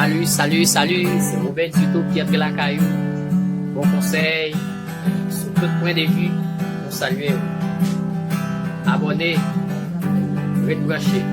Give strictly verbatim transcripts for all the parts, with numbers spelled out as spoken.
Salut, salut, salut, c'est Robert Tuto qui entre la caillou. Bon conseil, sous tout point de vue, nou salye w. Abòne, ret branche.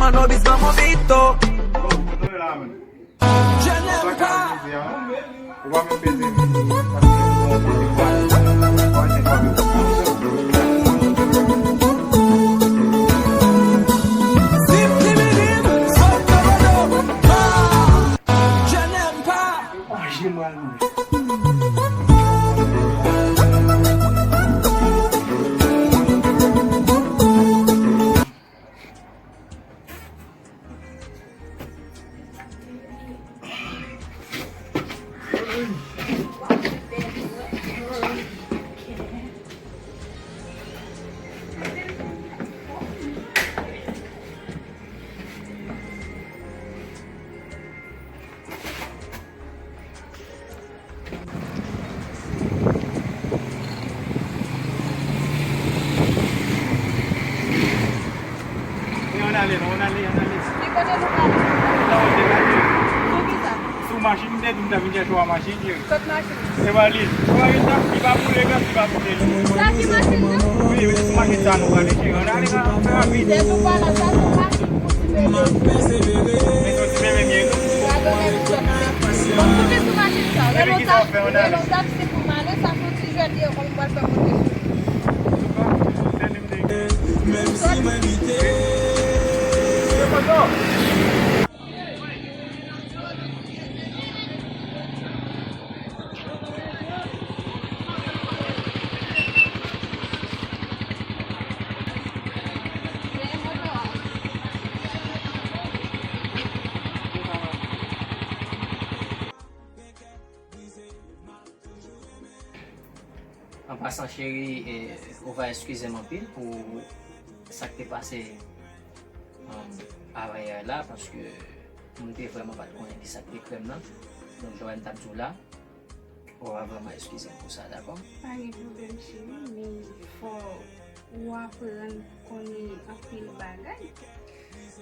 Mano, bis, vamos, Vito. Je n'aime pas. E ann ale, non, ann ale, ann ale. Ki kote nou prale? Nan wote la, cheri. Sou ki sa? Sou machin, m te di m ta vin chèche w a machin, cheri. Kot machin? Se valiz. Se valiz la, li pa boule, gras, li pa boule. Sa ki machin nan? Wi, wi, sou machin sa nou prale, cheri. Ann ale, fè rapid. Se sou pa la, sa sou machin pou ti bebe. Men se ti bebe m ye tou. Sa donnen li sòt. Bon, koute sou machin sa. Lè nou t ap, lè nou t ap si pou m ale, sa se yon ti jwèt li ye, kòm m pral fè monte sou. Menm si mwen lite. An pasan, cheri, eh, ou va eskize m anpil pou sa k te pase, um, avanyè la, paske m te vrèman pa t konnen ki sa k te krè m nan. Donk, jan w wè m t ap di w la, ou va vrèman eskize m pou sa, dakò? Pa gen pwoblèm, cheri, men fò ou aprann konnen anpil bagay.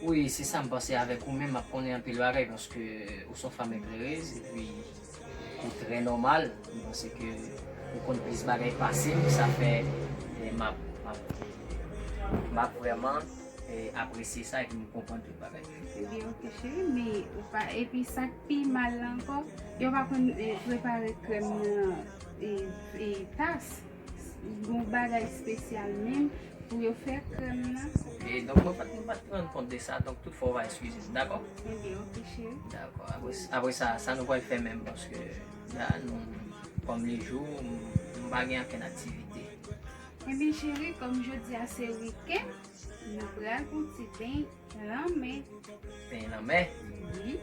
Wi, se sa m panse avèk ou menm, m ap konnen anpil bagay paske ou se yon fanm eklerez epi ou trè nòmal. M panse ke ou konn plis bagay pase m, sa fè, eh, m ap, m ap, m ap vrèman, eh, apresye sa epi m konprann tout bagay. Ebyen, oke, cheri, men ou pa, epi sa k pi mal la ankò, yo pa konn, eh, prepare krèm nan, eh, eh, tas. Gon bagay espesyal menm pou yo fè krèm nan. E donk, mwen pa t, mwen pa t rann kont de sa, donk, toutfwa, ou va eskize m, dakò? Ebyen, oke, cheri. Dakò. Apre, apre sa, sa nou pral fè menm, paske la, nou, kòm lejou, m, m pa gen okenn aktivite. Ebyen, cheri, kòm jodi a se wikenn, nou pral fè yon ti beny lanmè. Beny lanmè? Wi.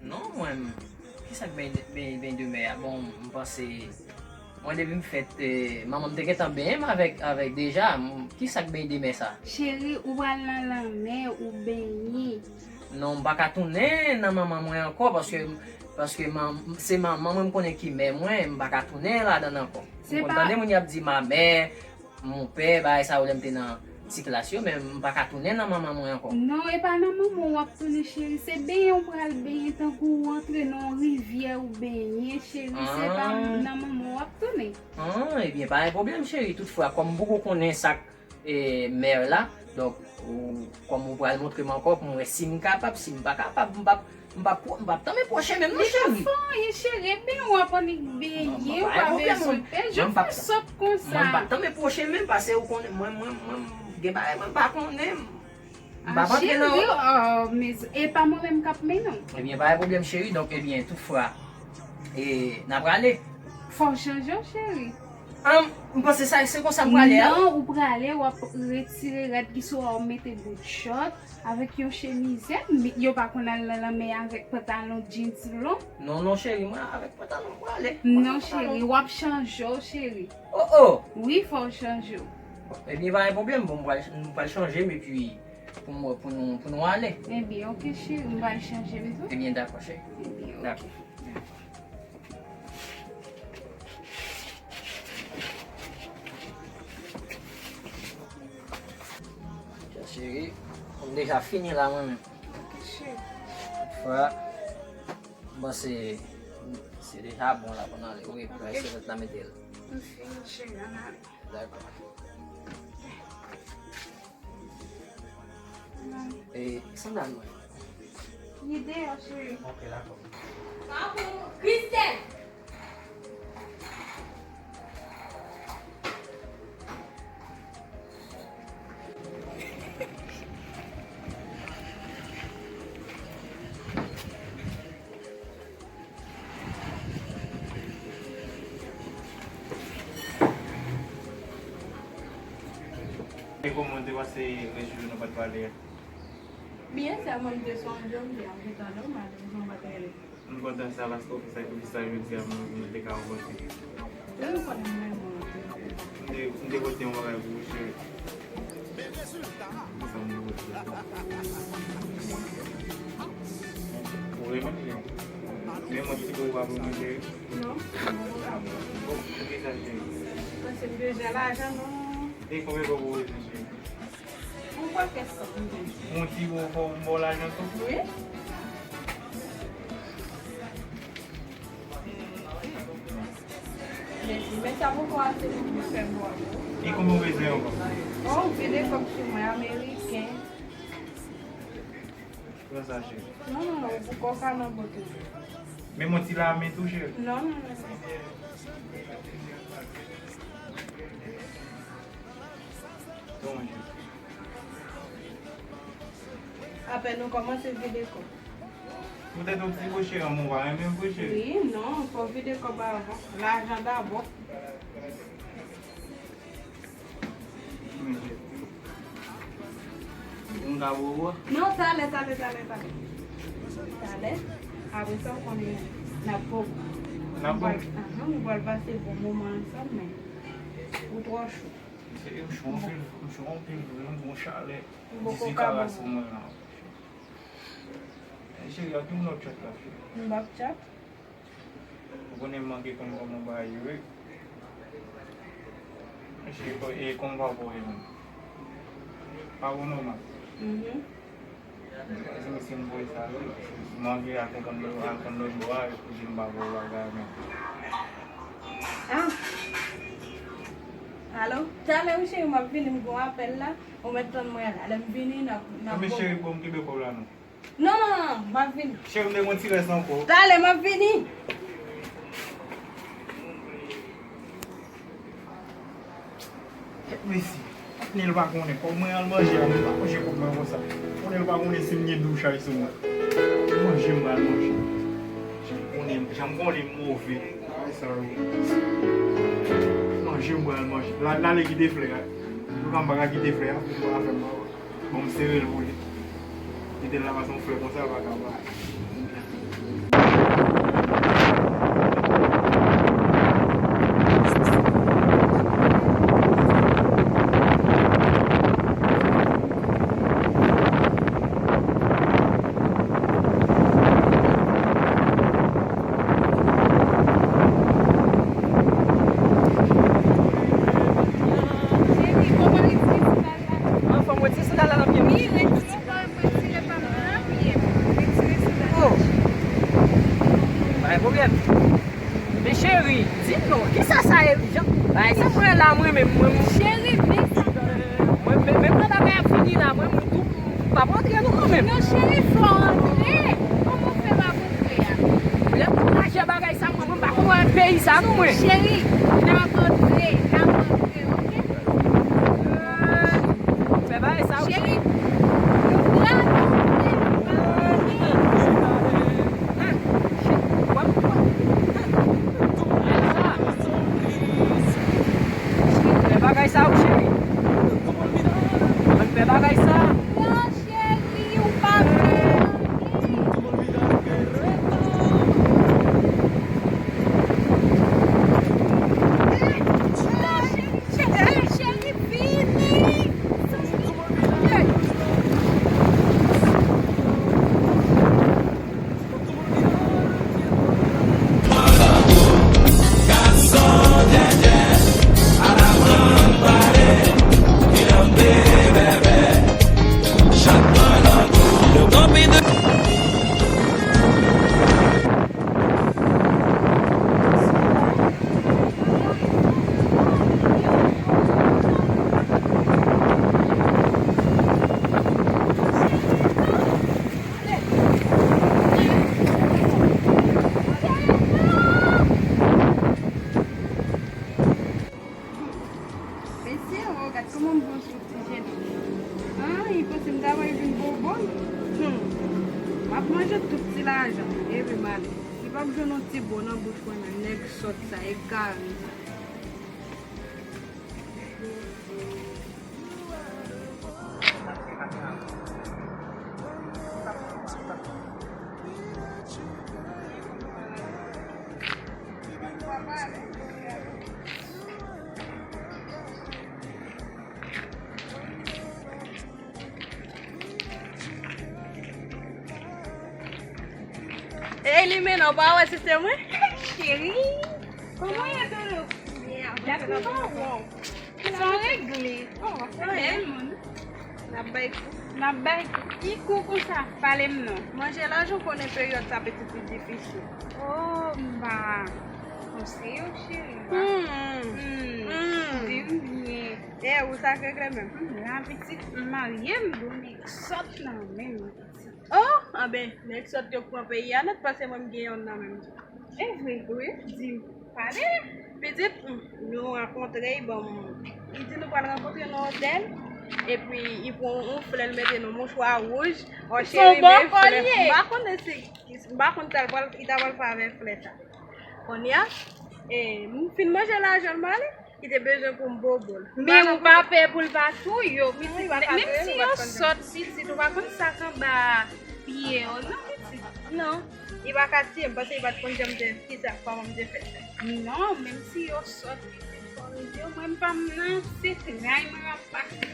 Non, mwen, kisa k beny, beny, beny de mè a? Bon, m panse, mwen depi m fèt, eh, manman m te gentan benyen m avèk, avèk deja. M, kisa k beny de mè sa? Cheri, ou pral nan lanmè, ou benyen. Non, m pa ka tounen nan manman mwen ankò, paske, paske man, se manman mwen m konnen ki mè mwen, m pa ka tounen ladan l ankò. Ou konn tande moun y ap di ma mère, mon père, bagay sa yo lè m te nan ti klas yo, men m pa ka tounen nan manman mwen ankò. Non, e pa nan manman w ap tounen, cheri. Se benyen w pral benyen, tankou w antre nan yon rivyè ou benyen, cheri. Se pa nan manman w ap tounen. Ah, ebyen, pa gen pwoblèm, cheri. Toutfwa, kòm m poko konnen sa k, eh, mère la, donk, ou, kòm ou pral montre m ankò pou m wè si m kapab, si m pa kapab, m p ap M p ap, m p ap tanmen pwoche menm non, cheri. Li pa fè anyen, cheri. Ebyen, w ap annik benyen, ou pa bezwen pè. Jan fè sòt konsa. Mwen, m p ap tanmen pwoche menm, paske ou konnen, mwen, mwen, mwen, gen bagay mwen pa konnen. M p ap antre nan... Cheri, oh, mes, e pa mwen menm k ap mennen w. Ebyen, pa gen pwoblèm, cheri. Donk, ebyen, toutfwa, e, n a prale. Fò w chanje w, cheri. An, m panse sa, se konsa m prale a. Non, ou prale, w ap retire rad ki sou ou, w mete bout chòt avèk yon chemizèt. Yo pa konn al nan lanmè avèk pantalon jeans long. Non, non, cheri, mwen avèk pantalon m prale. Non, cheri, w ap chanje w, cheri. Oh, oh! Wi, fò w chanje w. Ebyen, pa gen pwoblèm. Bon, m pral, m pral chanje m epi pou mwen, pou nou, pou nou ale. Ebyen, oke, cheri, m pral chanje m tou. Ebyen, dakò, cheri. Ebyen, oke. Dakò. Cheri, m deja fini la, mwen menm. Oke, cheri. Fwa, m panse se deja bon la pou n ale. Oke, pou eseye la mete l. M fini, cheri, ann ale. Dakò. E, sandal mwen? Li deyò, cheri. Ok, dakò. Sa pou Christelle. E kòman w te pase rès jou nou pa t pale a? Byen, sèlman m te sonje w, m te ap gentan dòmi, malèrezman m pa t rele. M kontan sa paske w fè sakrifis sa jodi a, mwen, mwen te ka rankontre. Wi, ou konnen m renmen w anpil. M te, m te pote yon bagay pou ou, cheri. Ou renmen l? Men mwen ti bo pa pou mwen, cheri. Non. Bon, poukisa, cheri? Paske m bezwen lajan, non. E konbyen kòb ou bezwen, cheri? Yon pakèt kòb m bezwen. Yon ti bo fò m ba w lajan tou? Wi. Mèsi, men sa poko ase pou fè m wè w. E konbyen w bezwen ankò? Oh, vide kòb sou mwen, ameriken. Pran sa, cheri. Non, non, non, ou poko ka nan bon toujou. Men yon ti lamen tou, cheri. Non, non, non, non. Bon, cheri. Apèn nou kòmanse vide kòb. Poutèt yon ti bo, cheri, an, mwen pa renmen vre, cheri. Wi, non, fò vide kòb avan. Lajan dabò. Mwen ka bo ou a? Non, talè, talè, talè, talè. Talè. Apre sa, w konnen, n ap bo. N ap bo? Ahan, nou pral pase bon moman ansanm, men ou twò cho. Se, m cho anpil, m cho anpil vre, m gon chalè. M poko ka bo. Sou mwen la. Cheri, a ki moun w ap chat la, cheri? M p ap chat. Ou konnen m manke konn kòman bagay yo ye. Cheri, e kòman papa w ye menm? Papa w nòmal? Mhm. Se misye m voye sa, wi. M anvi al konprann lòt, al konn lòt bò a, epi di m papa w bagay menm. Ah. Alo? Talè wi cheri, m ap vini, m gon apèl la. Ou mèt tann mwen la. Lè m vini, n ap, n ap... Anben cheri, bon, m kenbe kòb la non. Non, non, non, non, m ap vini. Cheri, m te gon ti rès ankò. Talè, m ap vini. Kèt mesye. Nèl pa konnen. Kòb mwen al manje a, mwen pa manje kòb mwen konsa. Konnen l pa konnen si m gen dou chay sou mwen. Manje m pral manje. Jan m konnen, jan m konnen m move. Ay, sa yo. Manje m pral manje. La, l ale kite flè a. Nou ka m pa ka kite flè a, pou m pa fè m mal. Bon, m sere l pou li. Kite l la pase yon flè konsa, l pa ka ba. Cheri, kòman retire sandal la? An fòm, retire sandal la nan pye m. Wi, retire pa m, retire pa m nan pye m. Retire sandal la. Oh. Pa gen pwoblèm. Men cheri, di m non, kisa sa ye? Jan, bagay sa mwen la, mwen menm, mwen. Cheri, men sa. Mwen, men, men pandan bagay ap fini la, mwen, mwen tou, m p ap antre non, mwen menm. Non, cheri, fò w antre. Kòman w fè m ap antre a? Lè m tou lajè bagay sa, mwen, mwen pa konprann peyi sa non, mwen. Cheri, n ap antre, n ap antre, oke? Fè bagay sa, wi. Cheri, Fè bagay sa, wi, cheri. Ann fè bagay sa. Non, cheri, ou pa vle. Non, cheri, cheri, cheri, vini. Mesye, o, gad kòman m bon sou ti jèn. Ah, li panse m ta pral vin bobo l. Hmm. M ap manje tout ti lajan. Epi m ale. Si pa m jwenn yon ti bo nan bouch mwen menm, nèg sòt sa, egare sa. Ey, Limena, w pa wè sista mwen? Cheri, kòman w ye, doudou? Gad kòman w. Sa regle. Oh, se bèl moun. N ap bay kou. N ap bay kou. Ki kou konsa? Pale m non. Manje lajan, ou konnen peryòd sa pitit li difisil. Oh, m ba konseye w, cheri. Hmm. Hmm. Hmm. Di m byen. E, ou sa k regle menm? Hmm, la pitit, m marye, m done sòt nan men m. Oh, anben, nèg sòt yo k pran peyi a nèt, paske mwen m gen yonn nan men m tou. E vre? Wi. Di m, pale. Pitit, mm, nou rankontre, bon, li di nou pral rankontre nan otèl, epi li pran yon flè, li mete nan mouchwa wouj. Oh, cheri, men flè. M pa konnen si, m pa konn sa l pral, li ta pral fè avèk flè sa. Kounye a, e, m fin manje lajan m ale. Ki te bezwen pou m bobo l. Men ou pa pè pou l pa touye w, pitit. Menm si yo sòt, pitit, ou pa konn sa k anba pye yo, non, pitit. Non, li pa ka tiye m, paske li pa t konn jan m te, kisa, kòman m te fè. Non, menm si yo sòt, pitit, fò m di w, mwen, m pa m nan, se tray mwen ap pase.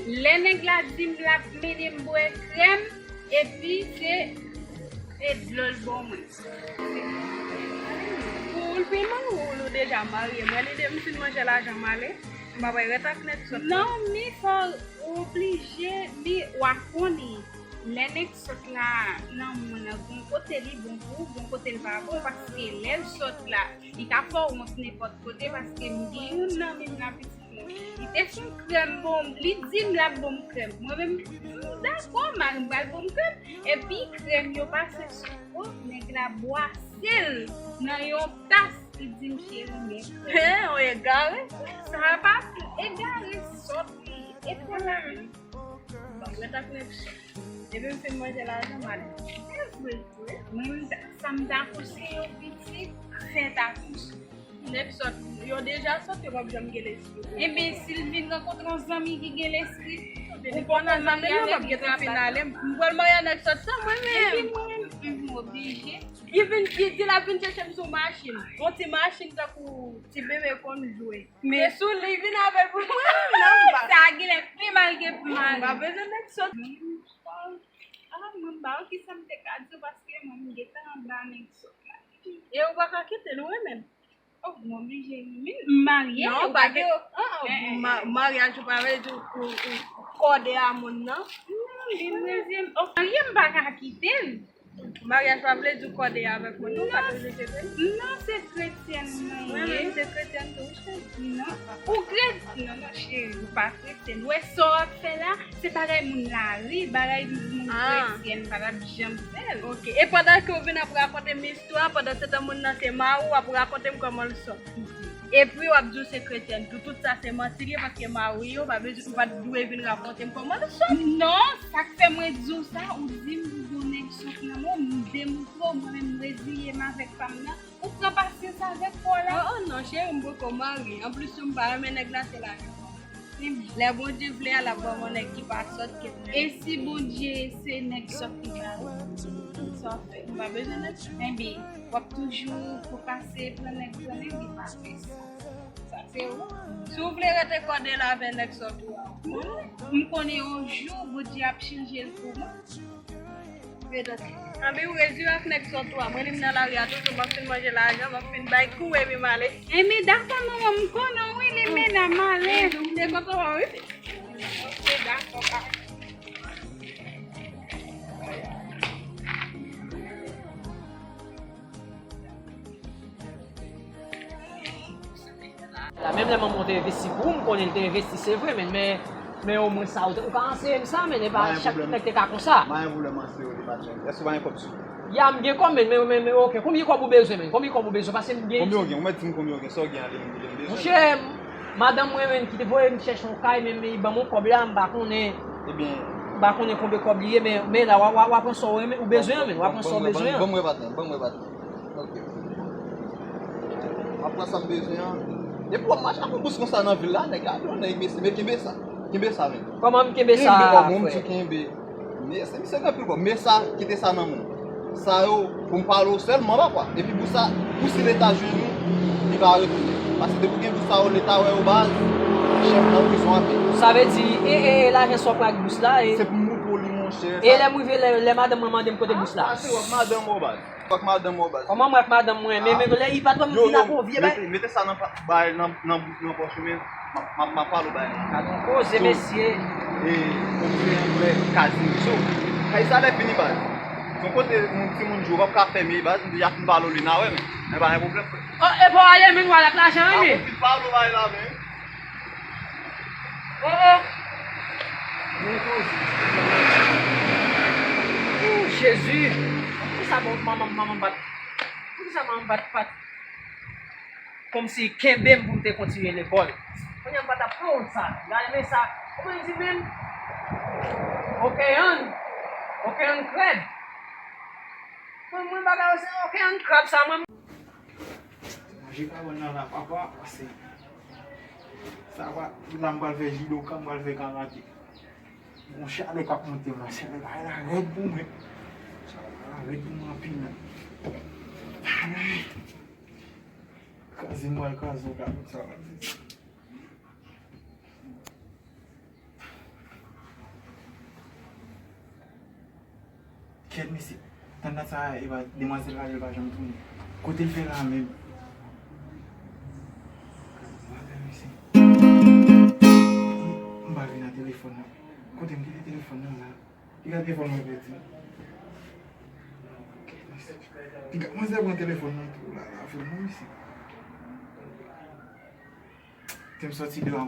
Lè nèg la di m l ap mennen m bwè krèm, epi se, e dlo l ban mwen. Pou ou l pi mal, ou, ou deja marye. Mwen, lide m fin manje lajan m ale, m pa bay rèt ak nèg sòt la. Non, men fò w oblije, men w a konnen. Lè nèg sòt la nan mond nan, gon kote li bon pou ou, gon kote l pa bon, paske lè l sòt la, li ka fè w wont nenpòt kote, paske m gen youn nan men m la, pitit mwen. Li te fè yon krèm bon, li di m l ap ban m krèm. Mwen menm, m dakò, mari m pral ban m krèm. Epi krèm yo pase sou po, nèg la bwase l nan yon tas, li di m, cheri, men krèm. Hen, yon egare. Sa pa egare, sòt li, e pou la menm. Bon, mwen ta konnen. Epi m fin manje lajan, m ale. Se vre, vre. Mwen, m ta, sa m ta konseye w, pitit, fè ta konseye. Nèg sòt, yo deja sòt, yo p ap janm gen lespri. Enben, si l vin rankontre yon zanmi ki gen lespri, ou poko marye avè l, li trapase. M pral marye ak nèg sòt sa, mwen menm. Epi mwen, m oblije. Li vin, li di l ap vin chèche m sou machin. Yon ti machin tankou ti bebe konn jwe. Men sou li vin avè l pou mwen, non, m pa. Sa genlè pi mal ke pou mari. M pa bezwen nèg sòt. Ah, mwen m pa wè kisa m te ka di w paske mwen m gentan anba nèg sòt la. E ou pa ka kite l, ou renmen l? Oh, m oblije renmen l. M marye, non, ou pa gen, ah, ah, eh, eh, ma-, maryaj ou pa vle di ou, ou, ou kòde a moun nan. Non, li m renmen l. Oh, marye m pa ka kite l. Maryaj pa vle di w kòde avèk moun, non, ou pa te vle kite l? Non, se kretyèn mwen ye. Mwen menm, se Kretyèn tou, wi, cheri. Non. Ou kret-, non, non, cheri, ou pa kretyèn. Ou wè sa w ap fè la, se bagay moun lari, bagay moun Ah. kretyèn pa t ap janm fè l. Ok. E pandan ke w vin ap rakonte m istwa, pandan se tan moun nan se mari w, w ap rakonte m kòman l sòti. Epi w ap di w se kretyèn tou. Tout sa se manti li ye, paske mari yo pa bezwen, ou pa t dwe vin rakonte m kòman l sòti. Non, sa k fè mwen di w sa, ou di m ou gon nèg sòt nan men w, m demontre w, mwen menm m reziye m avèk fanm nan. Ou pran pasyans avèk kò w la. Oh, oh, non, cheri, m poko marye. Anplis, tou, m pa renmen nèg la, se lajan. Lè Bondye vle a, l ap ban m yon nèg ki pa sòt ke mwen. E si Bondye se nèg sòt li ba ou, sa w fè? M pa bezwen nèg. Enben, w ap toujou pwokastine pran nèg, pran nèg, li pa fè sa. Sa se ou. Si w vle rete kòde la avè nèg sòt ou a, m konnen yon jou Bondye ap chanje l pou mwen. Anben, ou redi ak nèg sòt ou a. Mwen, li m nan lari a toujou, m ap fin manje lajan, m ap fin bay kou, epi m ale. Enben, dakò, manman, m konnen w, wi, li mennen m ale. Ou te kontan, wi. Ok, dakò, pa. La, menm lè manman w te envesti pou ou, m konnen l te envesti, se vre, men, men, men omwen sa, ou te, ou ka anseye m sa, men, e pa chak nèg te ka konsa. Pa gen pwoblèm, anseye w, li pa t janm. Èske w pa gen kòb sou ou? Ya, m gen kòb, men, men, men, men, ok, konbyen kòb ou bezwen, men? Konbyen kòb ou bezwen? Paske m gen. Konbyen w gen? Ou mèt di m konbyen w gen, sa w gen ale, m gen, m bezwen. Monchè, madanm mwen menm ki te voye m chèche yon kay, men, men, li ban m yon kòb la, m pa konnen. Ebyen. M pa konnen konbyen kòb li ye, men, men la, w a, w a, w a pran sa w renmen, ou bezwen an, men, w a pran sa w bezwen an. Ban m wè patnè, ban m wè patnè. Ok. M ap pran sa m bezwen an. Epi w ap mache ak yon bous konsa nan vil la, nèg la, yon nèg mesye, men kenbe sa. Kenbe sa, men. Kòman m kenbe sa, frè? Kenbe, kòman m di kenbe? Mesye, misye gen anpil kòb. Men sa, kite sa nan men w. Sa yo, pou m pale w sèlman, papa. Epi pou sa, pou si Leta jwenn ou, li va retounen. Paske depi w gen bous sa yo, Leta wè yo baz, chèf nan prizon ankò. Sa vle di, e, e, e lajan sa w pran ak bous la, e. Se pou m pou li, monchè. E lè m rive, lè, lè madanm mwen mande m kote bous la. Ah, sa se w ak madanm ou baz. Ou ak madanm ou baz. Kòman mwen ak madanm mwen? Men, men lè li pa t wè m vin ak yon vye bay. Mete, mete sa nan pa-, bay, nan, nan, nan pòch ou, men. M ap, m ap, m ap pale w bagay la. Gad yon koze, mesye. E, komisè anglè Kazimiso. Kay sa lè fini, baz. Se yon kote moun, timoun jwe, w p ap ka fèmen, baz. Y ap vin pale w li nan wè, men. Men pa gen pwoblèm, frè. Oh, e pa w ale, men w ale ak lajan, wi, men. Ap vin pale w bagay la, men. Oh, oh. Yon koze. Oh, Jezi. Poukisa manman, manman, manman bat? Poukisa manman bat, bat? Kòmsi kenbe m pou m te kontinye lekòl. Kounye a m pa t ap pran wont sa. Gade men sa. Kòman l di menm? Okeyan. Okeyan krab. Mwen, mwen bagay yo se okeyan krab sa, mwen. Manje kabann nan la, papa, pase. Sa va, la m pral fè jidoka, m pral fè karate. Gon chalè k ap monte m la, chalè la, la rèd pou mwen. Chalè la rèd pou mwen anpil menm. Kraze m pral kraze w, gade sa w ap di. Kèt mesye, tann dat sa, e pa demwazèl la, li pa janm tounen. Kote l fè la menm? Demwazèl, mesye. M pa vin nan telefòn nan. Kote m kite telefòn nan la? Piga telefòn mwen pèdi. Piga manzè pran telefòn nan tou la, la, fè mwen isi. Te m sòti deyò.